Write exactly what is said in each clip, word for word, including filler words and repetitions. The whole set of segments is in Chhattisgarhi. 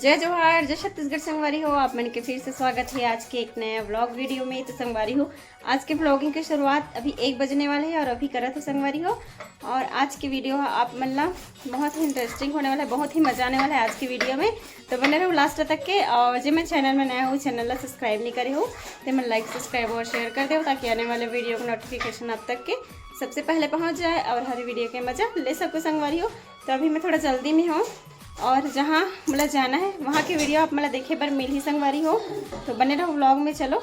जय जोहार, जय छत्तीसगढ़ संगवारी हो। आप मन के फिर से स्वागत है आज के एक नया व्लॉग वीडियो में। तो संगवारी हो, आज के व्लॉगिंग की शुरुआत अभी एक बजने वाले है और अभी करत हो संगवारी हो। और आज की वीडियो आप मन ला बहुत ही इंटरेस्टिंग होने वाला है, बहुत ही मजा आने वाला है आज की वीडियो में। तो बने रहो लास्ट तक के। और जे मन चैनल में नया हो, चैनल ला सब्सक्राइब नहीं करे हो, ते मन लाइक, सब्सक्राइब और शेयर कर दो, ताकि आने वाले वीडियो का नोटिफिकेशन आप तक के सबसे पहले पहुंच जाए और हर वीडियो के मजा ले सको संगवारी हो। तो अभी मैं थोड़ा जल्दी में हूँ और जहाँ मोला जाना है, वहाँ के वीडियो आप मोला देखे बर मिलही संगवारी हो। तो बने रहो व्लॉग में। चलो,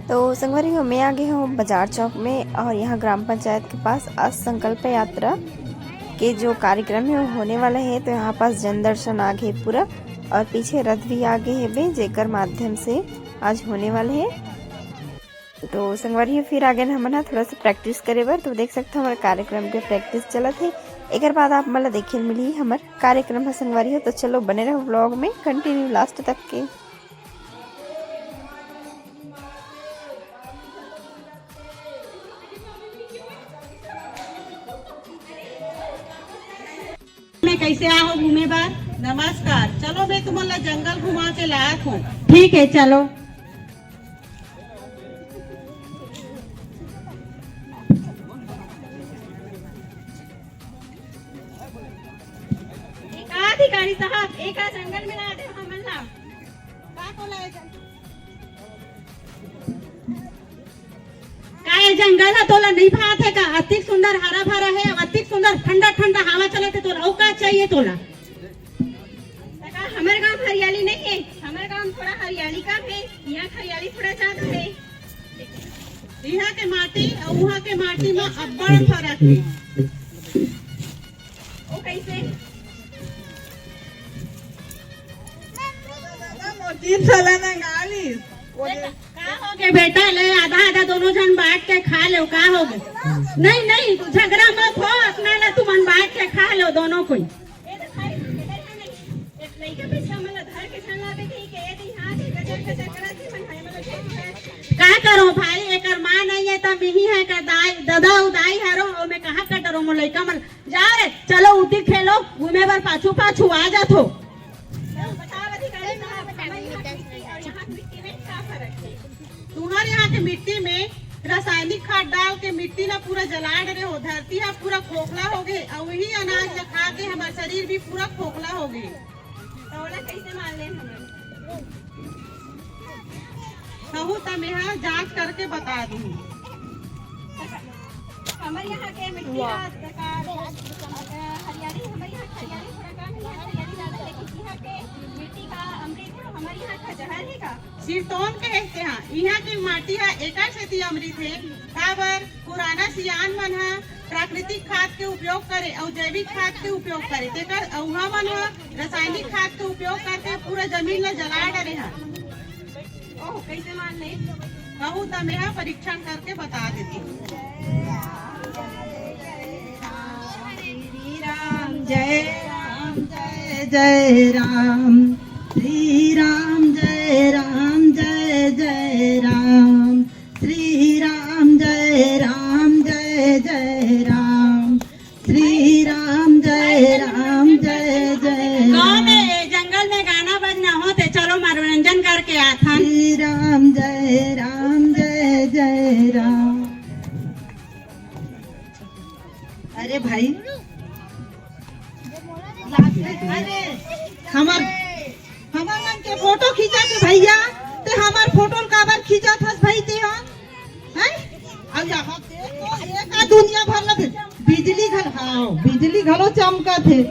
तो संगवारी हो, मैं आ गई हूँ बाजार चौक में और यहाँ ग्राम पंचायत के पास आज संकल्प यात्रा के जो कार्यक्रम है, वो होने वाला है। तो यहाँ पास जन दर्शन आ गए पूरा और पीछे रथ भी आ गए है बे, जेकर माध्यम से आज होने वाले है। तो संगवारी हो, फिर आ गए हमन ह थोड़ा सा प्रैक्टिस करे बर। तो देख सकते हो, हमारे कार्यक्रम के प्रैक्टिस चलत है। एकर बाद आप मन ला देखे मिली हमार कार्यक्रम ह संगवारी हो। तो चलो, बने रहो व्लॉग में कंटिन्यू लास्ट तक के। में कैसे आहो घूमे बर? नमस्कार, चलो मैं तुमन ला जंगल घुमा के लायक हूँ। ठीक है, चलो। का अधिकारी साहब, एका जंगल में ला दे हमन ला। का तोला ए जंगल, का ए जंगल ह तोला नहीं भात है का? अतिक सुंदर हरा भरा है, अतिक सुंदर ठंडा ठंडा हवा चलत है तोला, अउ का चाहिए तोला? त का हमर गांव हरियाली नहीं है? हमर गांव थोड़ा हरियाली कम है, यहाँ हरियाली थोड़ा ज्यादा है। यहाँ के माटी और वहाँ के माटी में अब्बड़ फर्क है। ओ कैसे? तीन साल ना गाली। का हो गए बेटा, ले आधा आधा दोनों जन बांट के खा लो, का हो गए? नहीं नहीं, झगड़ा मत हो, अपना ना तुमन बांट के खा लो दोनों कोई। ए तो भाई, इधर है नहीं। एक लइका पीछे हमन ला धर के झन लाबे कहीं के, ए तो यहाँ के गजर गजर करत हे, मन भाई मन ला देख के। का करो भाई, एकर माँ नहीं है त मिही है का दाई, ददा अउ दाई हरो, अउ मैं कहाँ कर डरो मोर लइका मन। जाओ रे, चलो उती खेलो, घूमे बर पाछू पाछू आ जात हो। बताओ अधिकारी साहब, हमारे यहाँ की मिट्टी और यहाँ की मिट्टी में का फर्क है? तुम्हारे यहाँ के मिट्टी में रासायनिक खाद डाल के मिट्टी ला पूरा जला डरे हो, धरती हा पूरा खोखला हो गए, और वही अनाज ला खा के हमार शरीर भी पूरा खोखला हो गए। तो ओला कैसे मान ले हमन? कहूँ त मेहा जांच करके बता दूँ। हमर यहाँ के मिट्टी वाह। का प्रकार, अ, हरियाली, हमर यहाँ हरियाली थोड़ा कम है, हरियाली ज्यादा है, लेकिन यहाँ के मिट्टी का अमृत, हमर यहाँ का जहर है का? सिरतोन के हे तेहा, इहाँ के माटी ह एकर सेती अमृत हे, काबर पुराना सियान मन ह प्राकृतिक खाद के उपयोग करे अउ जैविक खाद के उपयोग करे, तेकर अउ हमन ह रासायनिक खाद के उपयोग करके पूरा जमीन ल जला डरे हन। ओह, कैसे मान ले? कहूँ त मेहा परीक्षण करके बता देती। श्री राम जय राम जय जय राम। श्री राम जय राम जय जय राम। श्री राम जय राम जय जय राम। श्री राम जय राम जय जय गाँव राम। में, जंगल में गाना बजना होथे, चलो मनोरंजन करके आथन। श्री राम जय राम जय जय राम। अरे भाई, अरे हमर, हमर मन के फोटो खींचत हे भैया, ते हमर फोटो ल काबर खींचत हस भाई ते ह? हैं? अब यहाँ देखो, ये का दुनिया भर लग बिजली घल, हाँ, बिजली घलो चमकत हे।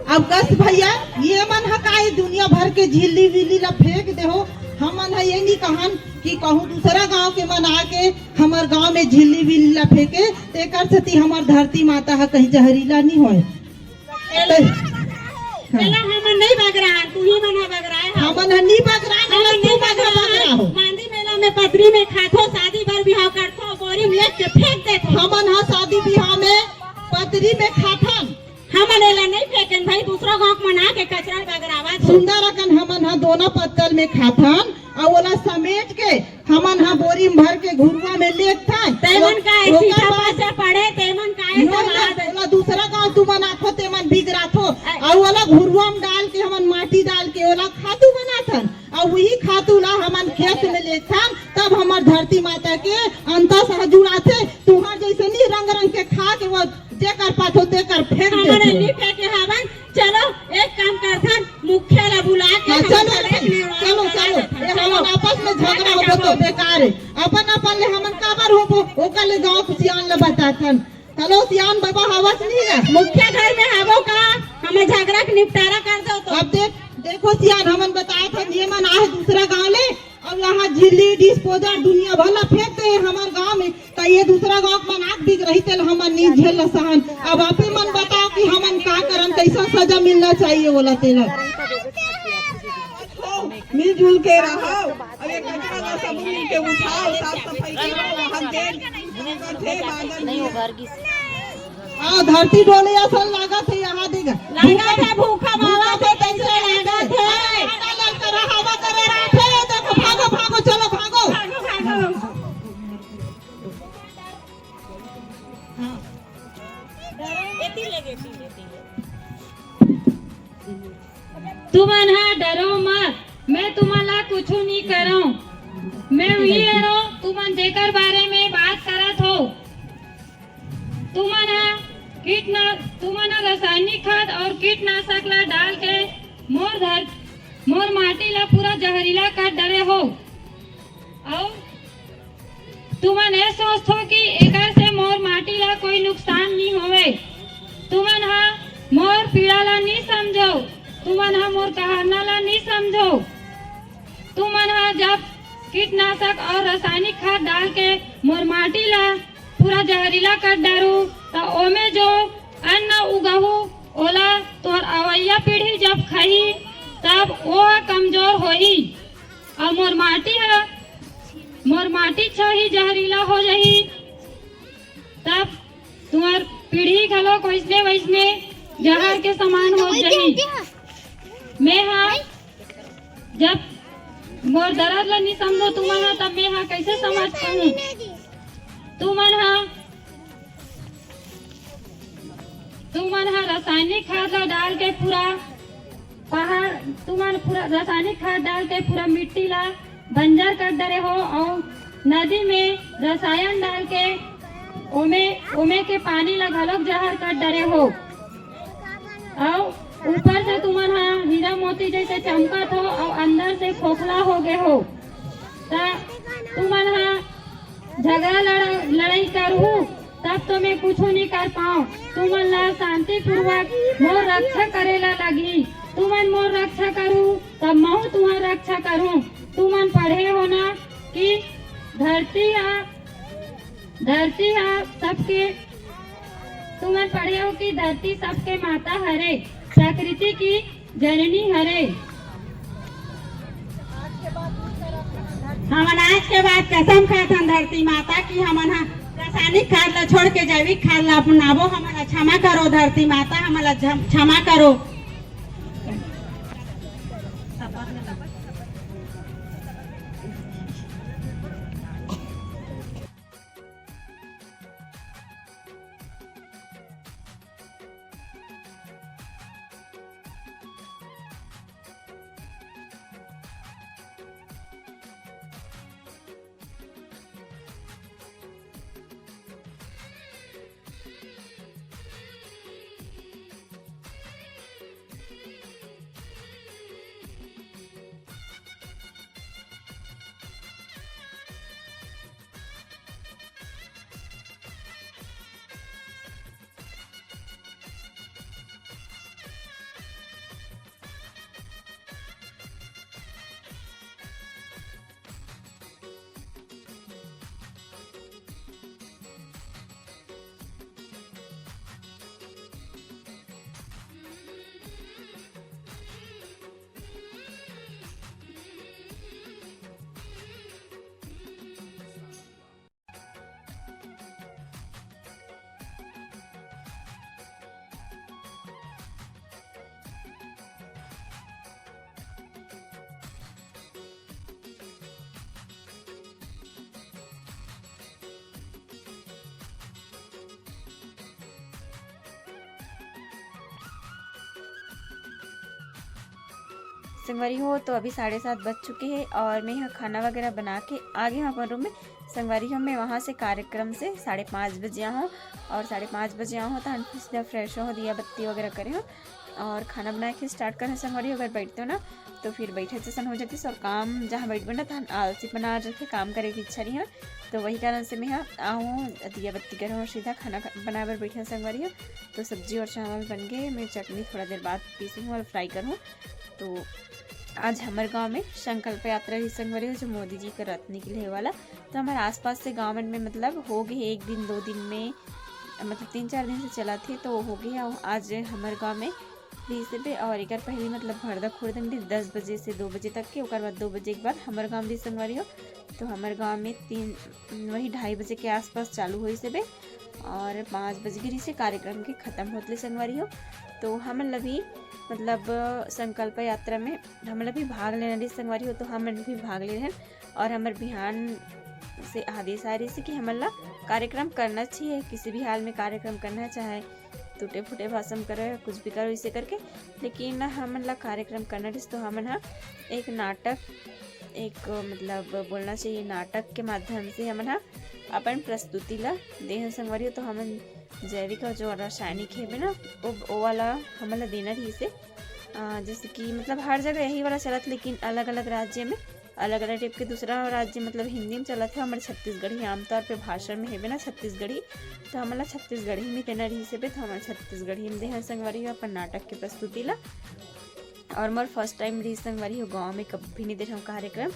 अब कस भैया, ये मन ह का ये दुनिया भर के झिल्ली विल्ली ला फेंक दे हो? हमन ह ये नी कहन कि कहूँ दूसरा गांव के मन आके हमर गांव में झिल्ली विल्ली ला फेंके, तेकर सेती हमर धरती माता ह कहीं जहरीला नी होय। एला, हाँ। एला हमन नहीं बगरा हन, तू ही मन ह बगराए हव। हमन ह नी बगरा हन, हमन तू नहीं बगरा बगरा हन। हो। मांदी मेला में पतरी में खाथो, शादी बर बिहाव करथो, बोरी में लेग के फेंक देथो। हमन ह शादी बिहाव में पतरी में खाथन। हमन एला नहीं फेंकन भाई, दूसरा गांव के मन आके कचरा बगरावत हो। सुंदर अकन हमन ह दोना पत्तल में खाथन, अउ ओला समेट के हमन ह बोरी म भर के घुरुवा में लेगथन। तेमन का ऐसी ओकर बाद छापा से पड़े, तेमन का ऐसा नो, बात है। ओला दूसरा गांव तुमन आथो, तेमन बिगराथो। ऐ- अउ ओला उर्वरक डाल के, हमन माटी डाल के ओला खातू बनाथन, अउ वही खातू ला हमन खेत में लेथन, तब हमर धरती माता के अंतस ह जुड़ाथे। तुहर जैसे नी रंग रंग के खा के वो जेकर पाथो तेकर फेंक हमन देथे। नहीं फेंके हवन। चलो, एक काम करथन, मुखिया ला बुला के हाँ, हमन चलो, सब एक निर्णय चलो, करा चलो। लेथन। ए, चलो। हमन आपस में झगड़ा होबो तो बेकार है। अपन अपन ले हमन काबर होबो, ओकर ले गाँव के सियान ला बताथन। चलो, सियान बाबा हवस नहीं है। मुखिया घर में हवो का? हमें झगड़ा के निपटारा कर दो तो। अब देख, देखो सियान, हमन बताए थे, ये मन आए दूसरा गांव ले, अब यहाँ झिल्ली, डिस्पोजल, दुनिया भर ला फेंक दे हमार गांव में, तो ये दूसरा गांव के मन आग बिक रही, तेल हमन नहीं झेल ला सहन। अब आप ही मन बताओ कि हमन का करन, कैसा सजा मिलना चाहिए बोला तेला। मिलजुल के रहो। अब ये कचरा ला सब मिल के उठाओ, साफ सफाई करो, वहाँ दे, भूखत हे, बादल नहीं, में। वो घर की आ, धरती डोले असन लागत हे, यहाँ देख। लागत हे, भूखा बाबा से कैसे लागत हे? हवा करे, हवा करे, रात हे, देखो, भागो, भागो, चलो, भागो। भागो, भागो। तुमन हा डरो मत, मैं तुमन ला कुछु नी करंव। मैं उही हरों, तुमन जेकर बारे में बात करत हो। तुमन हा कीटना-, तुमन हा रासायनिक खाद और कीटनाशक ला डाल के मोर धर-, मोर माटी ला पूरा जहरीला कर डरे हो। अउ तुमन ए सोचथो कि एकर से मोर माटी ला कोई नुकसान नी होवे। तुमन हा मोर पीड़ा ला नी समझो, तुमन हा मोर कहना ला नी समझो। तुमन हा जब कीटनाशक और रासायनिक खाद डाल के मोर माटी ला पूरा जहरीला कर डारू, त ओमे जो अन्न उगाहू, ओला तोर अवइया पीढ़ी जब खाही, तब ओ कमजोर होही। अउ मोर माटी ह, मोर माटी छ ही जहरीला हो जाही, तब तुंहर पीढ़ी घलो वइसने वइसने जहर के समान हो जाही। मैं हा जब मोर दर्द ला नी समझो तुमन हा, तब मैं हा कैसे समझ पाऊँ? तुमन हा, तुमन हा रासायनिक खाद ला डाल के पूरा पहाड़, तुमन पूरा रासायनिक खाद डाल के पूरा मिट्टी ला बंजर कर डरे हो, अउ नदी में रसायन डाल के ओमे, ओमे के पानी ला घलोक जहर कर डरे हो, अउ ऊपर से तुमन हा हीरा मोती जैसे चमकत हो, अउ अंदर से खोखला हो गए हो। त तुमन हा झगड़ा लड़ा-, लड़ाई करहू, तब तो मैं कुछु नहीं कर पाऊँ। तुमन ला शांतिपूर्वक मोर रक्षा करे ला लगही। तुमन मोर रक्षा करहू, तब महू तुम्हार रक्षा करहूँ। तुमन पढ़े हो ना कि धरती हा, धरती हा सबके, तुमन पढ़े हो कि धरती सबके माता हरे, प्रकृति की जननी हरे। हमन आज के बाद कसम खाथन धरती माता कि हमन ह रासायनिक खाद ला छोड़ के जैविक खाद ला अपनाबो। हमन ला क्षमा करो धरती माता, हमन ला क्षम-, क्षमा करो। संगवारी हो, तो अभी साढ़े सात बज चुके हैं और मैं यहाँ खाना वगैरह बना के आ गई हूँ अपन रूम में। संगवारी हो, मैं वहाँ से कार्यक्रम से साढ़े पाँच बजे आया हूँ और साढ़े पाँच बजे आया हूँ तो हम सीधा फ्रेश हो, दिया बत्ती वगैरह करे हूँ और खाना बनाए के स्टार्ट करें। संगवारी हो, अगर बैठते हो ना तो फिर बैठे जैसन हो जाती और काम जहाँ बैठबे ना तहाँ आलसी बना जाते, काम करे की इच्छा नहीं है। तो वही कारण से मैं यहाँ आऊँ, दिया बत्ती करूँ और सीधा खाना खा- बनाए बर बैठे। संगवारी हो, तो सब्जी और चावल बन गए, मैं चटनी थोड़ा देर बाद पीसी हूँ और फ्राई करूँ। तो आज हमर गांव में संकल्प यात्रा ही संगवारी हो, जो मोदी जी के रथ निकले वाला। तो हमारे आसपास से गाँव मन में मतलब हो गए एक दिन दो दिन में, मतलब तीन चार दिन से चला थे तो हो गए। और आज हमर गाँव में रहिस हे बे, और एकर पहले मतलब भरदा खुर्द में भी दस बजे से दो बजे तक के, ओकर बाद दो बजे के बाद हमर गाँव रहिस संगवारी हो। तो हमर गाँव में तीन, वही ढाई बजे के आसपास चालू होइस हे बे और पाँच बजे के रहिस हे कार्यक्रम के खत्म होत ले संगवारी हो। तो हमन ला भी मतलब संकल्प यात्रा में हमन ला भी भाग लेना रहिस संगवारी हो, तो हमन भी भाग ले रहेन और हमर बिहान से आदेश आए रहिस कि हमन ला कार्यक्रम करना चाहिए, किसी भी हाल में कार्यक्रम करना है, चाहे टूटे फूटे भाषण करे, कुछ भी करो इसे करके, लेकिन हमन ला कार्यक्रम करना रहिस तो हमन हा एक नाटक, एक मतलब बोलना चाहिए नाटक के माध्यम से हमन हा अपन प्रस्तुति ला देहन संगवारी हो। तो हमन जैविक और जो रासायनिक हेबे ना, वो, वो वाला हमन ला देना रहिस हे। अ, जैसे कि मतलब हर जगह यही वाला चलत, लेकिन अलग-अलग राज्य में अलग-अलग टाइप के, दूसरा राज्य मतलब हिंदी में चलत हे, हमर छत्तीसगढ़ी आमतौर पे भाषण में हेबे ना छत्तीसगढ़ी, तो हमन ला छत्तीसगढ़ी में देना रहिस हेबे, तो हमन छत्तीसगढ़ी में देहन संगवारी हो अपन नाटक के प्रस्तुति ला। और मोर फर्स्ट टाइम रहिस संगवारी हो, गाँव में कभी नहीं दे रहूँ कार्यक्रम,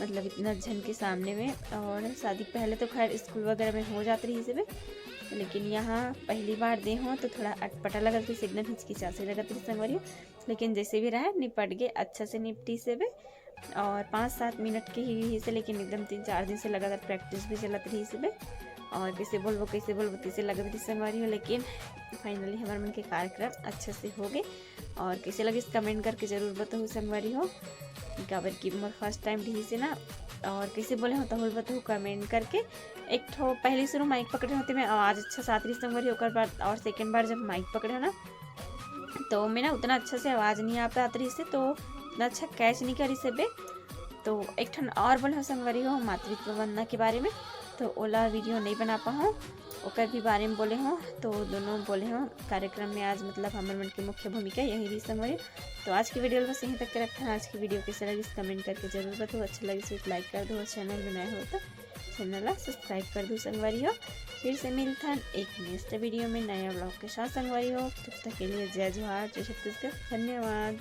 मतलब इतना झन के सामने में। और शादी के पहले तो खैर स्कूल वगैरह में हो जात रहिस हे बे, लेकिन यहाँ पहली बार दे हूँ तो थोड़ा अटपटा लगत रहिस, एकदम हिचकिचासी लगत रहिस संगवारी हो। लेकिन जैसे भी रहे निपट गए, अच्छा से निपटिस हे बे। और पाँच सात मिनट के ही रहिस हे, लेकिन एकदम तीन चार दिन से लगातार प्रैक्टिस भी चलत रहिस हे बे। और कैसे बोलबो कैसे बोलबो तैसे लगत रहिस संगवारी हो, लेकिन फाइनली हमर मन के कार्यक्रम अच्छा से हो गए। और कैसे लगिस कमेंट करके जरूर बताहू संगवारी हो, काबर कि मोर फर्स्ट टाइम रहिस हे ना। और कैसे बोले हो तहू ल बताहू कमेंट करके। एक ठो पहली शुरू माइक पकड़े हों तेमे आवाज़ अच्छा से आत रहिस संगवारी हो, ओकर बाद और सेकंड बार जब माइक पकड़े हों ना तो मैं ना उतना अच्छा से आवाज़ नहीं आ पात रहिस हे, तो उतना अच्छा कैच नहीं करिस हे बे। तो एक ठन और बोले हों संगवारी हो मातृत्व वंदना के बारे में, तो ओला वीडियो नहीं बना पाहूँ, ओकर भी बारे में बोले हों, तो दोनों बोले हों कार्यक्रम में आज मतलब हमर मन के मुख्य भूमिका यही रहिस संगवारी। तो आज की वीडियो ल बस यहीं तक के रखथन। आज की वीडियो कैसे लगिस कमेंट करके जरूर बताहू, अच्छा लगिस तो लाइक कर दो, और चैनल में नए हो तो चैनल ला सब्सक्राइब कर दो संगवारी हो। फिर से मिलथन एक नेक्स्ट वीडियो में नया व्लॉग के साथ संगवारी हो। तब तक के लिए जय जोहार, जय छत्तीसगढ़, धन्यवाद।